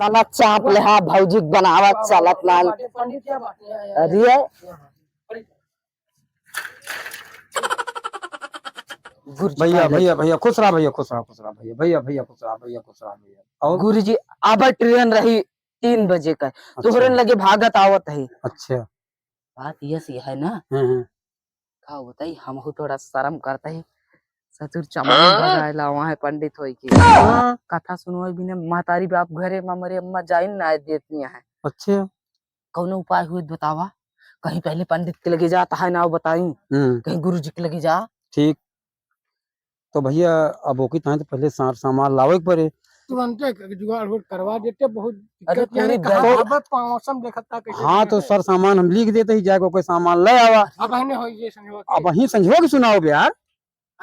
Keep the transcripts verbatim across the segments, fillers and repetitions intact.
साला चाप लेहा भौजी क बनावत चलत नान। अरे गुरुजी भैया, का भैया, भैया, खुश रहा भैया, खुश रहा, खुश रहा भैया, भैया, भैया, खुश रहा भैया, खुश रहा भैया। और गुरुजी, अब ट्रेन रही तीन बजे का, अच्छा। तोहरन लगे भागत आवत है। अच्छा। बात यस है ना। हम्म, हम्म। का बताई, हमहू थोड़ा शर्म करता है। ससुर चमारी हाँ? भगाए लावा है पंडित होई के। हाँ। कथा सुनवाई बिना महतारी बाप घरे मा मरे अम्मा जाइन ना देती है। अच्छा। कौनो उपाय हुए तो बतावा, कहीं पहले पंडित के लगे जा, तहाय नाव बताई, हम्म। कहीं गुरुजी के लगे जा। ठीक। तो भैया, अब ओकी तहाय तो पहले सार सामान लावे के पड़े। तुरंते क-, जुगाड़ हो करवा देते, बहुत अरे दिक्कत यहाँ पूरी है, कहाँ गली अब मौसम देखत था कैसे हाँ, तो है। सर सामान हम लिख देते ही जाके कोई सामान ले आवा। अब अहने हो ये संजोग के। अब वहीं संजोग सुनाओ बे यार।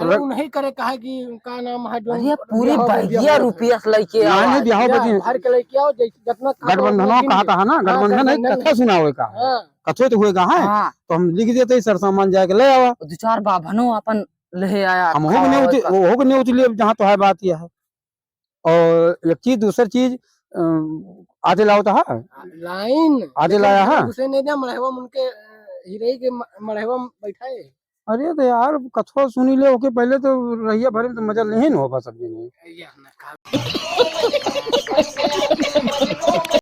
अरे, उ नहीं करे, काहे कि उनका नाम है जो अरे, पूरी बियाह हो, बैगिया बियाह हो। रुपया से लेके नहीं, आवा। नहीं, बियाह हो, या, बदी। भर के लेके आओ, जै-, जितना कहा गठबंधन उतना कहा दिन कहा ना, हाँ, गठबंधन है, गठबंधन कथा है। सुनावे का है। हाँ। कथो तो होएगा है, हाँ। तो हम लिख देते ही सर सामान जाके ले आवा। दो चार बाभनो अपन ले आया, हम हो खावा नहीं उती-, का। वो हो नहीं उतली, अब जहाँ तो है बात यह है। और एक चीज, दूसर चीज, अ, आजे लाओ तो है। लाइन। आजे लेकिन लाया घर है। घुसे नहीं दिया, मड़हवा में उनके, अ, हिरई के म-, मड़हवा में बैठाए। अरे तो यार, कथवा सुनी ले, ओके पहले तो रहिया भरे में तो मजा नहीं न हो, बस अब ये नहीं। या ना का।